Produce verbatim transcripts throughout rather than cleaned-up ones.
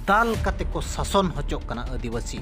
ᱫᱟᱞ ᱠᱟᱛᱮ ᱠᱚ ᱥᱟᱥᱚᱱ ᱦᱚᱪᱚᱜ ᱠᱟᱱᱟ ᱟᱹᱫᱤᱵᱟᱹᱥᱤ᱾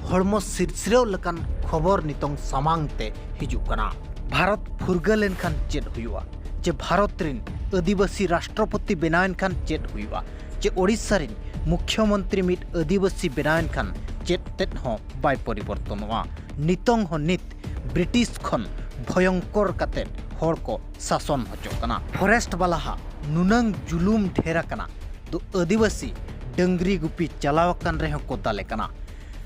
ᱦᱚᱲᱢᱚ ᱥᱤᱨᱥᱤᱨᱟᱹᱣ ᱞᱮᱠᱟᱱ ᱠᱷᱚᱵᱚᱨ ᱱᱤᱛᱚᱝ ᱥᱟᱢᱟᱝ ᱛᱮ ᱦᱤᱡᱩᱜ ᱠᱟᱱᱟ᱾ ᱵᱷᱟᱨᱚᱛ ᱯᱷᱩᱨᱜᱟᱹᱞ ᱮᱱᱠᱷᱟᱱ ᱪᱮᱫ ᱦᱩᱭᱩᱜᱼᱟ? ᱪᱮ ᱵᱷᱟᱨᱚᱛ ᱨᱤᱱ ᱟᱹᱫᱤᱵᱟᱹᱥᱤ ᱨᱟᱥᱴᱨᱚᱯᱚᱛᱤ ᱵᱮᱱᱟᱣ ᱮᱱᱠᱷᱟᱱ ᱪᱮᱫ ᱦᱩᱭᱩᱜᱼᱟ? ᱪᱮ ᱳᱰᱤᱥᱟ ᱨᱤᱱ ᱢᱩᱠᱷᱭᱚᱢᱚᱱᱛᱨᱤ ᱢᱤᱫ ᱟᱹᱫᱤᱵᱟᱹᱥᱤ ᱵᱮᱱᱟᱣ ᱮᱱᱠᱷᱟᱱ ᱪᱮᱫ ᱛᱮᱫ ᱦᱚᱸ ᱵᱟᱭ ᱯᱚᱨᱤᱵᱚᱨᱛᱚᱱᱚᱜᱼᱟ? ᱱᱤᱛᱚᱝ ᱦᱚᱸ ᱱᱤᱛ ᱵᱨᱤᱴᱤᱥ ᱠᱷᱚᱱ ᱵᱷᱚᱭᱚᱝᱠᱚᱨ ᱠᱟᱛᱮ ᱦᱚᱲ ᱠᱚ ᱥᱟᱥᱚᱱ ᱦᱚᱪᱚᱜ ᱠᱟᱱᱟ᱾ ᱯᱷᱚᱨᱮᱥᱴ ᱵᱟᱞᱟ ᱦᱟᱜ ᱱᱩᱱᱟᱹᱝ ᱡᱩᱞᱩᱢ ᱰᱷᱮᱨ ᱟᱠᱟᱱᱟ, ᱫᱚ ᱟᱹᱫᱤᱵᱟᱹᱥᱤ ᱰᱟᱹᱝᱨᱤ ᱜᱩᱯᱤ ᱪᱟᱞᱟᱣ ᱟᱠᱟᱱ ᱨᱮᱦᱚᱸ ᱠᱚ ᱫᱟᱞᱮ ᱠᱟᱱᱟ᱾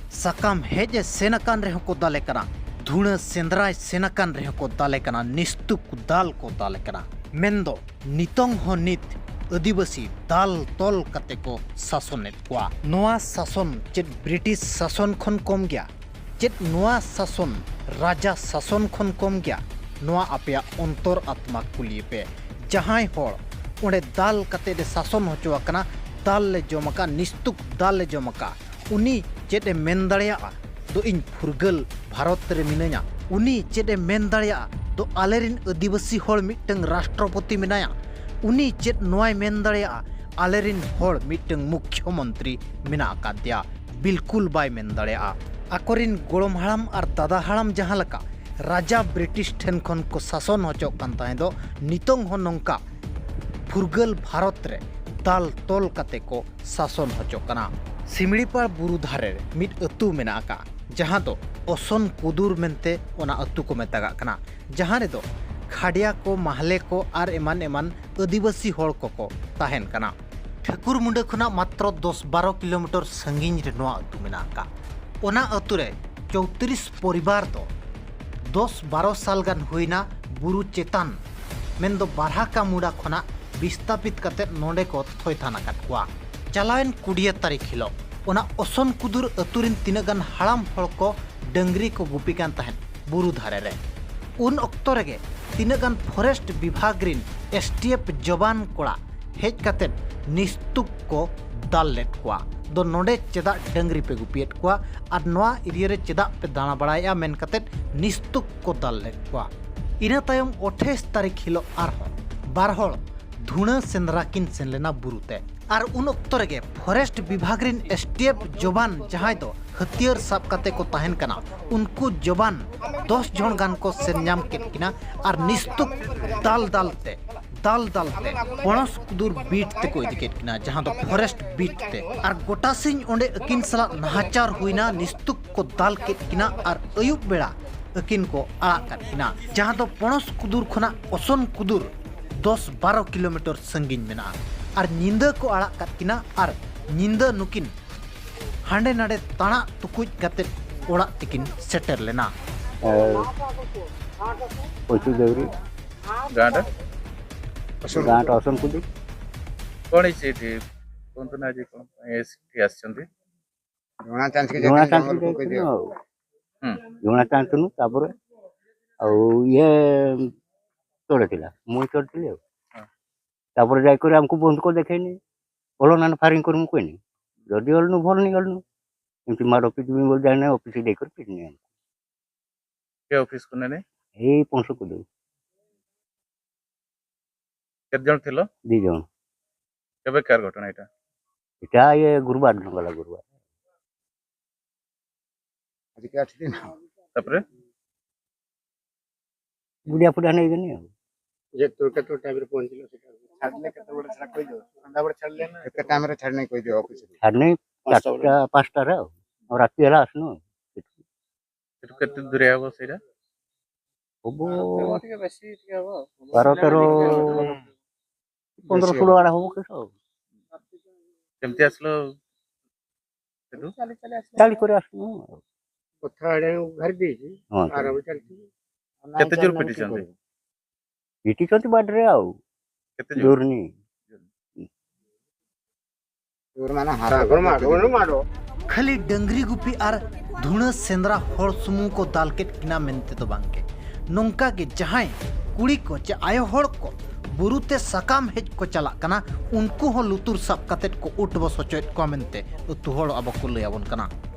ᱥᱟᱠᱟᱢ ᱦᱮᱡ ᱮ ᱥᱮᱱ ᱟᱠᱟᱱ ᱨᱮᱦᱚᱸ ᱠᱚ ᱫᱟᱞᱮ ᱠᱟᱱᱟ᱾ ᱫᱷᱩᱬᱟᱹ ᱥᱮᱸᱫᱽᱨᱟᱭ ᱥᱮᱱ ᱟᱠᱟᱱ ᱨᱮᱦᱚᱸ ᱠᱚ ᱫᱟᱞᱮ ᱠᱟᱱᱟ᱾ ᱱᱤᱥᱛᱩᱠ ᱫᱟᱞ ᱠᱚ ᱫᱟᱞᱮ ᱠᱟᱱᱟ᱾ ᱢᱮᱱᱫᱚ ᱱᱤᱛᱚᱝ ᱦᱚᱸ ᱱᱤᱛ ᱟᱹᱫᱤᱵᱟᱹᱥᱤ ᱫᱟᱞ ᱛᱚᱞ ᱠᱟᱛᱮ ᱠᱚ ᱥᱟᱥᱚᱱᱮᱫ ᱠᱚᱣᱟ᱾ ᱱᱚᱣᱟ ᱥᱟᱥᱚᱱ ᱪᱮᱫ ᱵᱨᱤᱴᱤᱥ ᱥᱟᱥᱚᱱ ᱠᱷᱚᱱ ᱠᱚᱢ ᱜᱮᱭᱟ? ᱪᱮᱫ ᱱᱚᱣᱟ ᱥᱟᱥᱚᱱ ᱨᱟᱡᱟ ᱥᱟᱥᱚᱱ ᱠᱷᱚᱱ ᱠᱚᱢ ᱜᱮᱭᱟ? ᱱᱚᱣᱟ ᱟᱯᱮᱭᱟᱜ ᱚᱱᱛᱚᱨ ᱟᱛᱢᱟ ᱠᱩᱞᱤᱭᱮ ᱯᱮ᱾ ᱡᱟᱦᱟᱸᱭ ᱦᱚᱲ ᱚᱸᱰᱮ ᱫᱟᱞ ᱠᱟᱛᱮ ᱮ ᱥᱟᱥᱚᱱ ᱦᱚᱪᱚ ᱟᱠᱟᱱᱟ, ᱫᱟᱞ ᱞᱮ ᱡᱚᱢ ᱟᱠᱟᱫ, ᱱᱤᱥᱛᱩᱠ ᱫᱟᱞ ᱞᱮ ᱡᱚᱢ ᱟᱠᱟᱫ, ᱩᱱᱤ ᱪᱮᱫ ᱮ ᱢᱮᱱ ᱫᱟᱲᱮᱭᱟᱜᱼᱟ ᱫᱚ ᱤᱧ ᱯᱷᱩᱨᱜᱟᱹᱞ ᱵᱷᱟᱨᱚᱛ ᱨᱮ ᱢᱤᱱᱟᱹᱧᱟ? ᱩᱱᱤ ᱪᱮᱫ ᱮ ᱢᱮᱱ ᱫᱟᱲᱮᱭᱟᱜᱼᱟ ᱫᱚ ᱟᱞᱮᱨᱤᱱ ᱟᱹᱫᱤᱵᱟᱹᱥᱤ ᱦᱚᱲ ᱢᱤᱫᱴᱟᱝ ᱨᱟᱥᱴᱨᱚᱯᱚᱛᱤ ᱢᱮᱱᱟᱭᱟ? ᱩᱱᱤ ᱪᱮᱫ ᱱᱚᱣᱟᱭ ᱢᱮᱱ ᱫᱟᱲᱮᱭᱟᱜᱼᱟ ᱟᱞᱮᱨᱤᱱ ᱦᱚᱲ ᱢᱤᱫᱴᱟᱝ ᱢᱩᱠᱷᱭᱚᱢᱚᱱᱛᱨᱤ ᱢᱮᱱᱟᱜ ᱟᱠᱟᱫᱮᱭᱟ? ᱵᱤᱞᱠᱩᱞ ᱵᱟᱭ ᱢᱮᱱ ᱫᱟᱲᱮᱭᱟᱜᱼᱟ᱾ ᱟᱠᱚᱨᱤᱱ ᱜᱚᱲᱚᱢ ᱦᱟᱲᱟᱢ ᱟᱨ ᱫᱟᱫᱟ ᱦᱟᱲᱟᱢ ᱡᱟᱦᱟᱸ ᱞᱮᱠᱟ ᱨᱟᱡᱟ ᱵᱨᱤᱴᱤᱥ ᱴᱷᱮᱱ ᱠᱷᱚᱱ ᱠᱚ ᱥᱟᱥᱚᱱ ᱦᱚᱪᱚᱜ ᱠᱟᱱ ᱛᱟᱦᱮᱸ ᱫᱚ, ᱱᱤᱛᱚᱝ ᱦᱚᱸ ᱱᱚᱝᱠᱟ ᱯᱷᱩᱨᱜᱟᱹᱞ ᱵᱷᱟᱨᱚᱛ ᱨᱮ ᱫᱟᱞ ᱛᱚᱞ ᱠᱟᱛᱮ ᱠᱚ ᱥᱟᱥᱚᱱ ᱦᱚᱪᱚᱜ ᱠᱟᱱᱟ᱾ ᱥᱤᱢᱲᱤᱯᱟᱲ ᱵᱩᱨᱩ ᱫᱷᱟᱨᱮ ᱨᱮ ᱢᱤᱫ ᱟᱹᱛᱩ ᱢᱮᱱᱟᱜ ᱟᱠᱟᱫᱼᱟ, ᱡᱟᱦᱟᱸ ᱫᱚ ᱚᱥᱚᱱ ᱠᱩᱫᱩᱨ ᱢᱮᱱᱛᱮ ᱚᱱᱟ ᱟᱹᱛᱩ ᱠᱚ ᱢᱮᱛᱟᱜᱟᱜ ᱠᱟᱱᱟ, ᱡᱟᱦᱟᱸ ᱨᱮᱫᱚ ᱠᱷᱟᱰᱭᱟ ᱠᱚ, ᱢᱟᱦᱞᱮ ᱠᱚ ᱟᱨ ᱮᱢᱟᱱ ᱮᱢᱟᱱ ᱟᱹᱫᱤᱵᱟᱹᱥᱤ ᱦᱚᱲ ᱠᱚᱠᱚ ᱛᱟᱦᱮᱱ ᱠᱟᱱᱟ᱾ ᱴᱷᱟᱹᱠᱩᱨ ᱢᱩᱸᱰᱟᱹ ᱠᱷᱚᱱᱟᱜ ᱢᱟᱛᱨᱚ ᱫᱚᱥ ᱵᱟᱨᱚ ᱠᱤᱞᱳᱢᱤᱴᱟᱨ ᱥᱟᱺᱜᱤᱧ ᱨᱮ ᱱᱚᱣᱟ ᱟᱹᱛᱩ ᱢᱮᱱᱟᱜ ᱟᱠᱟᱫ᱾ ᱚᱱᱟ ᱟᱹᱛᱩ ᱨᱮ ᱪᱳᱭᱛᱨᱤᱥ ᱯᱚᱨᱤᱵᱟᱨ ᱫᱚ ᱫᱚᱥ ᱵᱟᱨᱚ ᱥᱟᱞ ᱜᱟᱱ ᱦᱩᱭᱱᱟ ᱵᱩᱨᱩ ᱪᱮᱛᱟᱱ, ᱢᱮᱱᱫᱚ ᱵᱟᱨᱦᱟᱠᱟ ᱢᱩᱸᱰᱟ ᱠᱷᱚᱱᱟᱜ ᱵᱤᱥᱛᱟᱯᱤᱛ ᱠᱟᱛᱮ ᱱᱚᱰᱮ ᱠᱚ ᱛᱷᱚᱭᱛᱷᱟᱱ ᱟᱠᱟᱫ ᱠᱚᱣᱟ᱾ ᱪᱟᱞᱟᱣᱮᱱ ᱠᱩᱰᱤᱭᱟᱹ ᱛᱟᱹᱨᱤᱠᱷ ᱦᱤᱞᱳᱜ ᱚᱱᱟ ᱚᱥᱚᱱ ᱠᱩᱫᱩᱨ ᱟᱹᱛᱩ ᱨᱤᱱ ᱛᱤᱱᱟᱹᱜ ᱜᱟᱱ ᱦᱟᱲᱟᱢ ᱦᱚᱲ ᱠᱚ ᱰᱟᱹᱝᱨᱤ ᱠᱚ ᱜᱩᱯᱤ ᱠᱟᱱ ᱛᱟᱦᱮᱸᱫ ᱵᱩᱨᱩ ᱫᱷᱟᱨᱮ ᱨᱮ᱾ ᱩᱱ ᱚᱠᱛᱚ ᱨᱮᱜᱮ ᱛᱤᱱᱟᱹᱜ ᱜᱟᱱ ᱯᱷᱚᱨᱮᱥᱴ ᱵᱤᱵᱷᱟᱜᱽ ᱨᱤᱱ ᱮᱥ ᱴᱤ ᱮᱯᱷ ᱡᱚᱵᱟᱱ ᱠᱚᱲᱟ ᱦᱮᱡ ᱠᱟᱛᱮ ᱱᱤᱥᱛᱩᱠ ᱠᱚ ᱫᱟᱞ ᱞᱮᱫ ᱠᱚᱣᱟ᱾ ᱫᱚ ᱱᱚᱰᱮ ᱪᱮᱫᱟᱜ ᱰᱟᱹᱝᱨᱤ ᱯᱮ ᱜᱩᱯᱤᱭᱮᱫ ᱠᱚᱣᱟ ᱟᱨ ᱱᱚᱣᱟ ᱮᱨᱤᱭᱟ ᱨᱮ ᱪᱮᱫᱟᱜ ᱯᱮ ᱫᱟᱬᱟ ᱵᱟᱲᱟᱭᱮᱫᱼᱟ ᱢᱮᱱ ᱠᱟᱛᱮ ᱱᱤᱥᱛᱩᱠ ᱠᱚ ᱫᱟᱞ ᱞᱮᱫ ᱠᱚᱣᱟ᱾ ᱤᱱᱟᱹ ᱛᱟᱭᱚᱢ ᱟᱴᱷᱟᱥ ᱛᱟᱹᱨᱤᱠᱷ ᱦᱤᱞᱳᱜ ᱟᱨᱦᱚᱸ ᱵᱟᱨ ᱦᱚᱲ ᱫᱷᱩᱬᱟᱹ ᱥᱮᱸᱫᱽᱨᱟ ᱠᱤᱱ ᱥᱮᱱ ᱞᱮᱱᱟ ᱵᱩᱨᱩ ᱛᱮ᱾ ᱟᱨ ᱩᱱ ᱚᱠᱛᱚ ᱨᱮᱜᱮ ᱯᱷᱚᱨᱮᱥᱴ ᱵᱤᱵᱷᱟᱜᱽ ᱨᱤᱱ ᱮᱥ ᱴᱤ ᱮᱯᱷ ᱡᱚᱵᱟᱱ, ᱡᱟᱦᱟᱸᱭ ᱫᱚ ᱦᱟᱹᱛᱭᱟᱹᱨ ᱥᱟᱵ ᱠᱟᱛᱮ ᱠᱚ ᱛᱟᱦᱮᱱ ᱠᱟᱱᱟ, ᱩᱱᱠᱩ ᱡᱚᱵᱟᱱ ᱫᱚᱥ ᱡᱚᱱ ᱜᱟᱱ ᱠᱚ ᱥᱮᱱ ᱧᱟᱢ ᱠᱮᱫ ᱠᱤᱱᱟ ᱟᱨ ᱱᱤᱥᱛᱩᱠ ᱫᱟᱞ ᱫᱟᱞ ᱛᱮ, ᱫᱟᱞ ᱫᱟᱞ ᱛᱮ ᱯᱚᱬᱚᱥ ᱠᱩᱫᱩᱨ ᱵᱤᱴ ᱛᱮᱠᱚ ᱤᱫᱤ ᱠᱮᱫ ᱠᱤᱱᱟ, ᱡᱟᱦᱟᱸ ᱫᱚ ᱯᱷᱚᱨᱮᱥᱴ ᱵᱤᱴ ᱛᱮ᱾ ᱟᱨ ᱜᱚᱴᱟ ᱥᱤᱧ ᱚᱸᱰᱮ ᱟᱹᱠᱤᱱ ᱥᱟᱞᱟᱜ ᱱᱟᱦᱟᱪᱟᱨ ᱦᱩᱭᱱᱟ, ᱱᱤᱥᱛᱩᱠ ᱠᱚ ᱫᱟᱞ ᱠᱮᱫ ᱠᱤᱱᱟ ᱟᱨ ᱟᱹᱭᱩᱵ ᱵᱮᱲᱟ ᱟᱹᱠᱤᱱ ᱠᱚ ᱟᱲᱟᱜ ᱠᱟᱫ ᱠᱤᱱᱟ, ᱡᱟᱦᱟᱸ ᱫᱚ ᱯᱚᱬᱚᱥ ᱠᱩᱫᱩᱨ ᱠᱷᱚᱱᱟᱜ ᱚᱥᱚᱱ ᱠᱩᱫᱩᱨ ᱫᱚᱥ ᱵᱟᱨᱚ ᱠᱤᱞᱳᱢᱤᱴᱟᱨ ᱥᱟᱺᱜᱤᱧ ᱢᱮᱱᱟᱜᱼᱟ᱾ ᱟᱨ ᱧᱤᱫᱟᱹ ᱠᱚ ᱟᱲᱟᱜ ᱠᱟᱫ ᱠᱤᱱᱟ ᱟᱨ ᱧᱤᱫᱟᱹ ᱱᱩᱠᱤᱱ ᱦᱟᱸᱰᱮ ᱱᱟᱰᱮ ᱛᱟᱬᱟᱜ ᱛᱩᱠᱩᱡ ᱠᱟᱛᱮᱫ ᱚᱲᱟᱜ ᱛᱮᱠᱤᱱ ᱥᱮᱴᱮᱨ ᱞᱮᱱᱟ᱾ ᱮ, ᱯᱚᱸᱪᱤᱥ ᱰᱟᱹᱝᱨᱤ᱾ ଗାଁଟା? ଗାଁଟା ଅସନକୁଦି। କ'ଣ ହେଇଛି ଏଠି? କୁହନ୍ତୁ ନା, ଆଜି କ'ଣ ପାଇଁ ଏଠି ଆସିଛନ୍ତି? ଝୁଣା ଚାନ୍ସ କି ଝୁଣା ଯେତେବେଳେ ଚାନ୍ସ ଜଙ୍ଗଲକୁ ଯାଇଥିଲୁ କହିଦିଅ। ଆଉ। ହୁଁ। ଝୁଣା ଚାନ୍ସରୁ ତାପରେ ଆଉ ଇଏ ତଳେ ଥିଲା, ମୁଁ ତଳେ ଥିଲି ଆଉ। ହଁ। ତାପରେ ଯାଇକରି ଆମକୁ ବନ୍ଧୁକ ଦେଖେଇନି, ଭଲ ନାନ ଫାରିଂ କରିମୁ କହିନି। ଯଦି ଅଲନୁ ଭଲ ନି ଅଲନୁ, ଏମିତି ମାଡ଼ ପିଟିବି ବୋଲି ଜାଣିନି, ଅଫିସ ଦେଇକରି ପିଟିନି ଆମକୁ। କେ ଅଫିସକୁ ନେଲେ? ଏଇ ପଣସକୁ ଦଉ। କେତେ ଜଣ ଥିଲ? ଦି ଜଣ। କେବେ କାର ଘଟଣା ଏଇଟା? ଏଇଟା ଇଏ ଗୁରୁବାର ଦିନ ଗଲା, ଗୁରୁବାର। ଆଜିକି ଆଠ ଦିନ। ତାପରେ? ବୁଲିଆ ଫୁଲିଆ ନେଇଗନି ଆଉ। ଯେ ତୁ କେତେବେଳେ ଟାଇମରେ ପହଞ୍ଚିଲ ସେଟା? ଛାଡ଼ିଲେ କେତେବେଳେ ସେଟା କହିଦିଅ। ସନ୍ଧ୍ୟାବେଳେ ଛାଡ଼ିଲେ ନା? କେତେ ଟାଇମରେ ଛାଡ଼ି ନେଇ କହିଦିଅ ଅଫିସରୁ। ଛାଡ଼ି ନେଇ ପାଞ୍ଚଟା ବେଳେ। ଚାରିଟା, ପାଞ୍ଚଟାରେ ଆଉ। ଆଉ ରାତି ହେଲା ଆସିନୁ ଆଉ। ସେଠୁ କେତେ ଦୂରିଆ ହବ ସେଇଟା? ହବ ଟିକେ ବେଶୀ ଟିକେ ହବ ଆଉ। ବାର, ତେର, ବେଶୀ ପନ୍ଦର, ଷୋହଳ ହବ। ଆଡ଼େ ହବ କେତେ ଆଉ। କେମିତି ଆସିଲ ସେଠୁ? ଚାଲି କରି ଆସିନୁ ଆଉ। ପଥର ଆଡ଼େ ଘାରି ଦେଇଛି। ହଁ, ଆରାମ ଚାଲିଛି। କେତେ ଜୋର ପିଟିଛନ୍ତି? ପିଟିଛନ୍ତି ବାଡ଼ିରେ ଆଉ। କେତେ ଜୋର? ଜୋର ନି। ᱡᱳᱨ ᱢᱟᱱᱮ ᱦᱟᱨᱟ ᱥᱟᱜᱚᱨ ᱢᱟᱰᱚ, ᱢᱟᱰᱚ᱾ ᱠᱷᱟᱹᱞᱤ ᱰᱟᱹᱝᱨᱤ ᱜᱩᱯᱤ ᱟᱨ ᱫᱷᱩᱬᱟᱹ ᱥᱮᱸᱫᱽᱨᱟ ᱦᱚᱲ ᱥᱩᱢᱩᱝ ᱠᱚ ᱫᱟᱞ ᱠᱮᱫ ᱠᱤᱱᱟ ᱢᱮᱱᱛᱮ ᱫᱚ ᱵᱟᱝᱜᱮ, ᱱᱚᱝᱠᱟ ᱜᱮ ᱡᱟᱦᱟᱸᱭ ᱠᱩᱲᱤ ᱠᱚ ᱪᱮ ᱟᱭᱳ ᱦᱚᱲ ᱠᱚ ᱵᱩᱨᱩ ᱛᱮ ᱥᱟᱠᱟᱢ ᱦᱮᱡ ᱠᱚ ᱪᱟᱞᱟᱜ ᱠᱟᱱᱟ, ᱩᱱᱠᱩ ᱦᱚᱸ ᱞᱩᱛᱩᱨ ᱥᱟᱵ ᱠᱟᱛᱮᱫ ᱠᱚ ᱩᱴᱵᱚᱥ ᱦᱚᱪᱚᱭᱮᱫ ᱠᱚᱣᱟ ᱢᱮᱱᱛᱮ ᱟᱹᱛᱩ ᱦᱚᱲ ᱟᱵᱚ ᱠᱚ ᱞᱟᱹᱭ ᱟᱵᱚᱱ ᱠᱟᱱᱟ᱾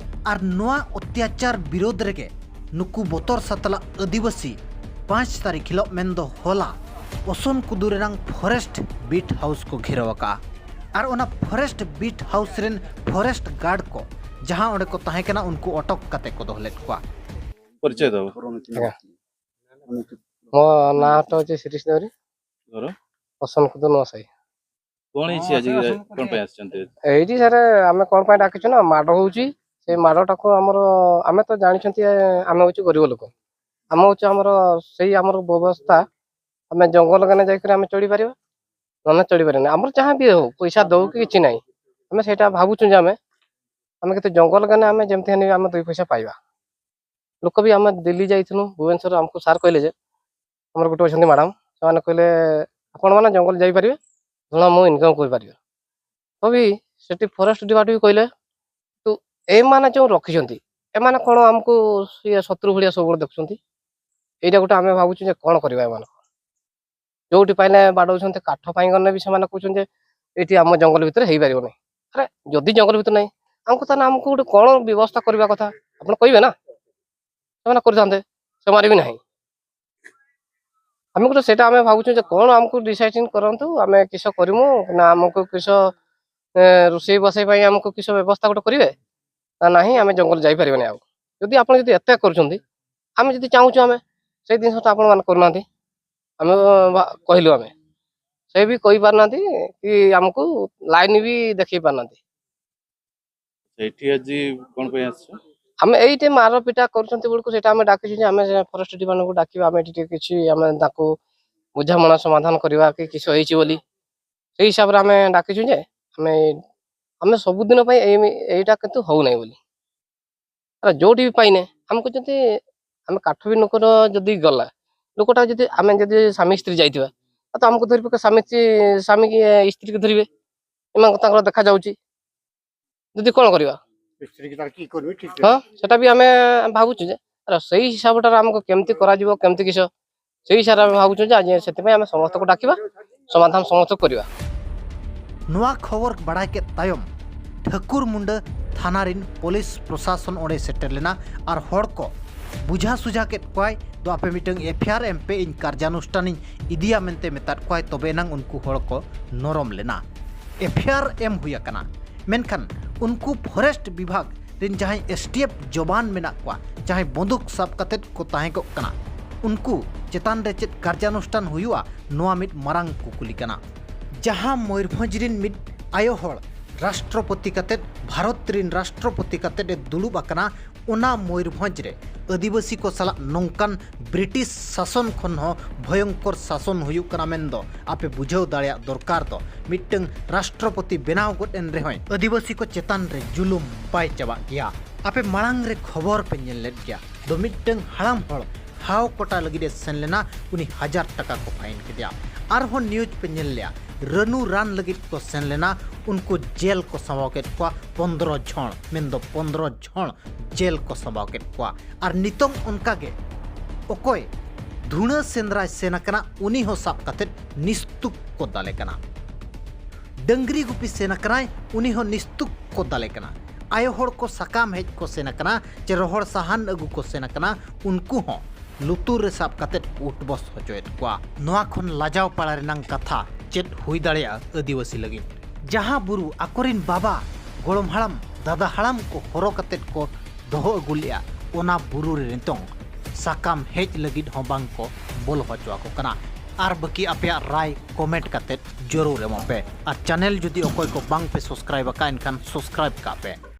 ᱟᱨ ᱱᱚᱣᱟ ᱚᱛᱛᱟᱪᱟᱨ ᱵᱤᱨᱳᱫᱷ ᱨᱮᱜᱮ ᱱᱩᱠᱩ ᱵᱚᱛᱚᱨ ᱥᱟᱛᱞᱟᱜ ᱟᱹᱫᱤᱵᱟᱹᱥᱤ ᱯᱟᱸᱪ ᱛᱟᱹᱨᱤᱠᱷ ᱦᱤᱞᱳᱜ ᱢᱮᱱᱫᱚ ᱦᱚᱞᱟ ᱚᱥᱚᱱ ᱠᱩᱫᱩ ᱨᱮᱱᱟᱝ ᱯᱷᱚᱨᱮᱥᱴ ᱵᱤᱴ ᱦᱟᱣᱩᱥ ᱠᱚ ᱜᱷᱮᱨᱟᱣ ᱟᱠᱟᱫᱼᱟ᱾ ᱟᱨ ᱚᱱᱟ ᱯᱷᱚᱨᱮᱥᱴ ᱵᱤᱴ ᱦᱟᱣᱩᱥ ᱨᱮᱱ ᱯᱷᱚᱨᱮᱥᱴ ᱜᱟᱨᱰ ᱠᱚ ᱡᱟᱦᱟᱸ ᱚᱸᱰᱮ ᱠᱚ ᱛᱟᱦᱮᱸ ᱠᱟᱱᱟ, ᱩᱱᱠᱩ ᱚᱴᱚᱠ ᱠᱟᱛᱮ ᱠᱚ ᱫᱚᱦᱚ ᱞᱮᱫ ᱠᱚᱣᱟ᱾ ᱯᱚᱨᱤᱪᱚᱭ ᱫᱚ᱾ ᱟᱪᱪᱷᱟ᱾ ମୋ ନାଁ ତ ହେଉଛି ଶିରୀଷ ଦେହୁରୀ। ଘର? ପସନ୍ଦ କୁଦୁ ନୂଆ ସାହି। କଣ ହେଇଛି ଆଜି? କଣ ପାଇଁ ଆସିଛନ୍ତି? ଏଇଠି ସାର୍, ଆମେ କ'ଣ ପାଇଁ ଡାକିଛୁ ନା, ମାଡ଼ ହେଉଛି। ସେ ମାଡ଼ଟାକୁ ଆମର, ଆମେ ତ ଜାଣିଛନ୍ତି, ଆମେ ହେଉଛି ଗରିବ ଲୋକ। ଆମ ହେଉଛି ଆମର, ସେଇ ଆମର ବ୍ୟବସ୍ଥା, ଆମେ ଜଙ୍ଗଲ ଗାନେ ଯାଇକରି ଆମେ ଚଳିପାରିବା, ନହେଲେ ଚଳିପାରିବାନି। ଆମର ଯାହା ବି ହଉ, ପଇସା ଦଉ କି କିଛି ନାହିଁ, ଆମେ ସେଇଟା ଭାବୁଛୁ ଯେ ଆମେ ଆମେ କେତେ ଜଙ୍ଗଲ ଗାନେ ଆମେ ଯେମିତି ହେଲେ ବି ଆମେ ଦୁଇ ପଇସା ପାଇବା। ଲୋକ ବି, ଆମେ ଦିଲ୍ଲୀ ଯାଇଥିଲୁ, ଭୁବନେଶ୍ୱର, ଆମକୁ ସାର୍ କହିଲେ ଯେ ଆମର ଗୋଟେ ଅଛନ୍ତି ମ୍ୟାଡ଼ାମ୍, ସେମାନେ କହିଲେ ଆପଣମାନେ ଜଙ୍ଗଲ ଯାଇପାରିବେ, ଧୂଆଁ ମୁଁ ଇନକମ୍ କରିପାରିବେ। ତ ବି ସେଠି ଫରେଷ୍ଟ ଡିପାର୍ଟମେଣ୍ଟ ବି କହିଲେ, ତୁ ଏମାନେ ଯେଉଁ ରଖିଛନ୍ତି, ଏମାନେ କ'ଣ ଆମକୁ ଇଏ ଶତ୍ରୁ ଭଳିଆ ସବୁବେଳେ ଦେଖୁଛନ୍ତି। ଏଇଟା ଗୋଟେ ଆମେ ଭାବୁଛୁ ଯେ କ'ଣ କରିବା ଏମାନଙ୍କୁ। ଯେଉଁଠି ପାଇଲେ ବାଡ଼ଉଛନ୍ତି, କାଠ ପାଇଁ ଗଲେ ବି ସେମାନେ କହୁଛନ୍ତି ଯେ ଏଇଠି ଆମ ଜଙ୍ଗଲ ଭିତରେ ହେଇପାରିବନି। ଆରେ, ଯଦି ଜଙ୍ଗଲ ଭିତରେ ନାହିଁ, ଆମକୁ ତାହେଲେ ଆମକୁ ଗୋଟେ କ'ଣ ବ୍ୟବସ୍ଥା କରିବା କଥା ଆପଣ କହିବେ ନା, ସେମାନେ କରିଥାନ୍ତେ। ସେମାନେ ବି ନାହିଁ। ଆମକୁ ତ ସେଇଟା ଆମେ ଭାବୁଛୁ ଯେ କ'ଣ ଆମକୁ ଡିସାଇଡ୍ କରନ୍ତୁ, ଆମେ କିସ କରିମୁ ନା, ଆମକୁ କିସ ଏ, ରୋଷେଇ ବସେଇ ପାଇଁ ଆମକୁ କିସ ବ୍ୟବସ୍ଥା ଗୋଟେ କରିବେ ନା ନାହିଁ, ଆମେ ଜଙ୍ଗଲ ଯାଇପାରିବାନି ଆଉ। ଯଦି ଆପଣ ଯଦି ଏତେ କରୁଛନ୍ତି, ଆମେ ଯଦି ଚାହୁଁଛୁ, ଆମେ ସେଇ ଜିନିଷଟା ଆପଣମାନେ କରୁନାହାନ୍ତି। ଆମେ ବା- କହିଲୁ, ଆମେ ସେ ବି କହିପାରୁନାହାନ୍ତି କି ଆମକୁ ଲାଇନ୍ ବି ଦେଖେଇ ପାରୁନାହାନ୍ତି। ଏଠି ଆଜି କଣ ପାଇଁ ଆସିଛ? ଆମେ ଏଇଠି ମାରପିଟା କରୁଛନ୍ତି ବେଳକୁ ସେଇଟା ଆମେ ଡାକିଛୁ ଯେ ଆମେ ଫରେଷ୍ଟ ଡିପାର୍ଟମେଣ୍ଟକୁ ଡାକିବା, ଆମେ ଏଠି ଟିକେ କିଛି ଆମେ ତାକୁ ବୁଝାମଣା ସମାଧାନ କରିବା କି କିସ ହେଇଛି ବୋଲି। ସେଇ ହିସାବରେ ଆମେ ଡାକିଛୁ ଯେ ଆମେ ଆମେ ସବୁଦିନ ପାଇଁ ଏଇ ଏଇଟା କିନ୍ତୁ ହଉନାହିଁ ବୋଲି। ଆରେ, ଯେଉଁଠି ବି ପାଇନେ, ଆମକୁ ଯଦି ଆମେ କାଠ ବି ଲୋକର ଯଦି ଗଲା, ଲୋକଟା ଯଦି, ଆମେ ଯଦି ସ୍ୱାମୀ ସ୍ତ୍ରୀ ଯାଇଥିବା, ତ ଆମକୁ ଧରି ପକେଇ ସ୍ୱାମୀ ସ୍ତ୍ରୀ, ସ୍ୱାମୀ କି ସ୍ତ୍ରୀକି ଧରିବେ, ଏମାନଙ୍କୁ ତାଙ୍କର ଦେଖାଯାଉଛି। ଯଦି କ'ଣ କରିବା? ସ୍ତ୍ରୀକି ତାର କି କରିବେ, ଠିକ୍ ହଁ, ସେଟା ବି ଆମେ ଭାବୁଛୁ ଯେ, ଆରେ, ସେଇ ହିସାବଟାରେ ଆମକୁ କେମିତି କରାଯିବ, କେମିତି କିସ, ସେଇ ହିସାବରେ ଆମେ ଭାବୁଛୁ ଯେ ଆଜି ସେଥିପାଇଁ ଆମେ ସମସ୍ତଙ୍କୁ ଡାକିବା, ସମାଧାନ ସମସ୍ତଙ୍କୁ କରିବା। ᱱᱚᱣᱟ ᱠᱷᱚᱵᱚᱨ ᱵᱟᱲᱟᱭ ᱠᱮᱫ ᱛᱟᱭᱚᱢ ᱴᱷᱟᱹᱠᱩᱨ ᱢᱩᱱᱰᱟᱹ ᱛᱷᱟᱱᱟ ᱨᱤᱱ ᱯᱩᱞᱤᱥ ᱯᱨᱚᱥᱟᱥᱚᱱ ᱚᱸᱰᱮ ᱥᱮᱴᱮᱨ ᱞᱮᱱᱟ ᱟᱨ ᱦᱚᱲ ᱠᱚ ᱵᱩᱡᱷᱟᱹ ᱥᱩᱡᱷᱟ ᱠᱮᱫ ᱠᱚᱣᱟᱭ᱾ ᱫᱚ ᱟᱯᱮ ᱢᱤᱫᱴᱟᱝ ᱮᱯᱷ ᱟᱭ ᱟᱨ ᱮᱢ ᱯᱮ, ᱤᱧ ᱠᱟᱨᱡᱟᱱᱩᱥᱴᱷᱟᱱᱤᱧ ᱤᱫᱤᱭᱟ ᱢᱮᱱᱛᱮ ᱢᱮᱛᱟᱫ ᱠᱚᱣᱟᱭ, ᱛᱚᱵᱮ ᱮᱱᱟᱝ ᱩᱱᱠᱩ ᱦᱚᱲ ᱠᱚ ᱱᱚᱨᱚᱢ ᱞᱮᱱᱟ᱾ ᱮᱯᱷ ᱟᱭ ᱟᱨ ᱮᱢ ᱦᱩᱭ ᱟᱠᱟᱱᱟ᱾ ᱢᱮᱱᱠᱷᱟᱱ ᱩᱱᱠᱩ ᱯᱷᱚᱨᱮᱥᱴ ᱵᱤᱵᱷᱟᱜᱽ ᱨᱮᱱ ᱡᱟᱦᱟᱸᱭ ᱮᱥ ᱴᱤ ᱮᱯᱷ ᱡᱚᱵᱟᱱ ᱢᱮᱱᱟᱜ ᱠᱚᱣᱟ, ᱡᱟᱦᱟᱸᱭ ᱵᱚᱱᱫᱩᱠ ᱥᱟᱵ ᱠᱟᱛᱮᱫ ᱠᱚ ᱛᱟᱦᱮᱸ ᱠᱚᱜ ᱠᱟᱱᱟ, ᱩᱱᱠᱩ ᱪᱮᱛᱟᱱ ᱨᱮ ᱪᱮᱫ ᱠᱟᱨᱡᱟᱱᱩᱥᱴᱷᱟᱱ ᱦᱩᱭᱩᱜᱼᱟ, ᱱᱚᱣᱟ ᱢᱤᱫ ᱢᱟᱨᱟᱝ ᱠᱩᱠᱞᱤ ᱠᱟᱱᱟ᱾ ᱡᱟᱦᱟᱸ ᱢᱚᱭᱩᱨᱵᱷᱚᱸᱡᱽ ᱨᱮᱱ ᱢᱤᱫ ᱟᱭᱳ ᱦᱚᱲ ᱨᱟᱥᱴᱨᱚᱯᱚᱛᱤ ᱠᱟᱛᱮᱫ, ᱵᱷᱟᱨᱚᱛ ᱨᱮᱱ ᱨᱟᱥᱴᱨᱚᱯᱚᱛᱤ ᱠᱟᱛᱮᱫ ᱮ ᱫᱩᱲᱩᱵ ᱟᱠᱟᱱᱟ, ᱚᱱᱟ ᱢᱚᱭᱩᱨᱵᱷᱚᱸᱡᱽ ᱨᱮ ᱟᱹᱫᱤᱵᱟᱹᱥᱤ ᱠᱚ ᱥᱟᱞᱟᱜ ᱱᱚᱝᱠᱟᱱ ᱵᱨᱤᱴᱤᱥ ᱥᱟᱥᱚᱱ ᱠᱷᱚᱱ ᱦᱚᱸ ᱵᱷᱚᱭᱚᱝᱠᱚᱨ ᱥᱟᱥᱚᱱ ᱦᱩᱭᱩᱜ ᱠᱟᱱᱟ ᱢᱮᱱᱫᱚ ᱟᱯᱮ ᱵᱩᱡᱷᱟᱹᱣ ᱫᱟᱲᱮᱭᱟᱜ ᱫᱚᱨᱠᱟᱨ ᱫᱚ ᱢᱤᱫᱴᱟᱝ ᱨᱟᱥᱴᱨᱚᱯᱚᱛᱤ ᱵᱮᱱᱟᱣ ᱜᱚᱫ ᱮᱱ ᱨᱮᱦᱚᱸᱭ ᱟᱹᱫᱤᱵᱟᱹᱥᱤ ᱠᱚ ᱪᱮᱛᱟᱱ ᱨᱮ ᱡᱩᱞᱩᱢ ᱵᱟᱭ ᱪᱟᱵᱟᱜ ᱜᱮᱭᱟ᱾ ᱟᱯᱮ ᱢᱟᱲᱟᱝ ᱨᱮ ᱠᱷᱚᱵᱚᱨ ᱯᱮ ᱧᱮᱞ ᱞᱮᱫ ᱜᱮᱭᱟ ᱫᱚ ᱢᱤᱫᱴᱟᱝ ᱦᱟᱲᱟᱢ ᱦᱚᱲ ᱦᱟᱣ ᱠᱚᱴᱟ ᱞᱟᱹᱜᱤᱫ ᱮ ᱥᱮᱱ ᱞᱮᱱᱟ, ᱩᱱᱤ ᱦᱟᱡᱟᱨ ᱴᱟᱠᱟ ᱠᱚ ᱯᱷᱟᱭᱤᱱ ᱠᱮᱫᱮᱭᱟ᱾ ᱟᱨᱦᱚᱸ ᱱᱤᱭᱩᱡᱽ ᱯᱮ ᱧᱮᱞ ᱞᱮᱭᱟ, ᱨᱟᱹᱱᱩ ᱨᱟᱱ ᱞᱟᱹᱜᱤᱫ ᱠᱚ ᱥᱮᱱ ᱞᱮᱱᱟ, ᱩᱱᱠᱩ ᱡᱮᱞ ᱠᱚ ᱥᱟᱢᱵᱟᱣ ᱠᱮᱫ ᱠᱚᱣᱟ ᱯᱚᱱᱫᱽᱨᱚ ᱡᱷᱚᱲ, ᱢᱮᱱᱫᱚ ᱯᱚᱱᱫᱽᱨᱚ ᱡᱷᱚᱲ ᱡᱮᱞ ᱠᱚ ᱥᱟᱢᱵᱟᱣ ᱠᱮᱫ ᱠᱚᱣᱟ᱾ ᱟᱨ ᱱᱤᱛᱚᱝ ᱚᱱᱠᱟᱜᱮ ᱚᱠᱚᱭ ᱫᱷᱩᱬᱟᱹ ᱥᱮᱸᱫᱽᱨᱟᱭ ᱥᱮᱱ ᱟᱠᱟᱱᱟ, ᱩᱱᱤ ᱦᱚᱸ ᱥᱟᱵ ᱠᱟᱛᱮᱫ ᱱᱤᱥᱛᱩᱠ ᱠᱚ ᱫᱟᱞᱮ ᱠᱟᱱᱟ᱾ ᱰᱟᱹᱝᱨᱤ ᱜᱩᱯᱤ ᱥᱮᱱ ᱟᱠᱟᱱᱟᱭ, ᱩᱱᱤ ᱦᱚᱸ ᱱᱤᱥᱛᱩᱠ ᱠᱚ ᱫᱟᱞᱮ ᱠᱟᱱᱟ᱾ ᱟᱭᱳ ᱦᱚᱲ ᱠᱚ ᱥᱟᱠᱟᱢ ᱦᱮᱡ ᱠᱚ ᱥᱮᱱ ᱟᱠᱟᱱᱟ, ᱪᱮ ᱨᱚᱦᱚᱲ ᱥᱟᱦᱟᱱ ᱟᱹᱜᱩ ᱠᱚ ᱥᱮᱱ ᱟᱠᱟᱱᱟ, ᱩᱱᱠᱩ ᱦᱚᱸ ᱞᱩᱛᱩᱨ ᱨᱮ ᱥᱟᱵ ᱠᱟᱛᱮᱫ ᱩᱴᱵᱚᱥ ᱦᱚᱪᱚᱭᱮᱫ ᱠᱚᱣᱟ᱾ ᱱᱚᱣᱟ ᱠᱷᱚᱱ ᱞᱟᱡᱟᱣ ᱯᱟᱲᱟ ᱨᱮᱱᱟᱜ ᱠᱟᱛᱷᱟ ᱪᱮᱫ ᱦᱩᱭ ᱫᱟᱲᱮᱭᱟᱜᱼᱟ ᱟᱹᱫᱤᱵᱟᱹᱥᱤ ᱞᱟᱹᱜᱤᱫ? ᱡᱟᱦᱟᱸ ᱵᱩᱨᱩ ᱟᱠᱚᱨᱮᱱ ᱵᱟᱵᱟ, ᱜᱚᱲᱚᱢ ᱦᱟᱲᱟᱢ, ᱫᱟᱫᱟ ᱦᱟᱲᱟᱢ ᱠᱚ ᱦᱚᱨᱚ ᱠᱟᱛᱮᱫ ᱠᱚ ᱫᱚᱦᱚ ᱟᱹᱜᱩ ᱞᱮᱫᱼᱟ, ᱚᱱᱟ ᱵᱩᱨᱩ ᱨᱮ ᱱᱤᱛᱚᱝ ᱥᱟᱠᱟᱢ ᱦᱮᱡ ᱞᱟᱹᱜᱤᱫ ᱦᱚᱸ ᱵᱟᱝ ᱠᱚ ᱵᱚᱞᱚ ᱦᱚᱪᱚ ᱟᱠᱚ ᱠᱟᱱᱟ᱾ ᱟᱨ ᱵᱟᱹᱠᱤ ᱟᱯᱮᱭᱟᱜ ᱨᱟᱭ ᱠᱚᱢᱮᱱᱴ ᱠᱟᱛᱮᱫ ᱡᱚᱨᱩᱨ ᱮᱢᱚᱜ ᱯᱮ᱾ ᱟᱨ ᱪᱮᱱᱮᱞ ᱡᱩᱫᱤ ᱚᱠᱚᱭ ᱠᱚ ᱵᱟᱝ ᱯᱮ ᱥᱟᱵᱥᱠᱨᱟᱭᱤᱵ ᱟᱠᱟᱫ, ᱮᱱᱠᱷᱟᱱ ᱥᱟᱵᱥᱠᱨᱟᱭᱤᱵ ᱠᱟᱜ ᱯᱮ᱾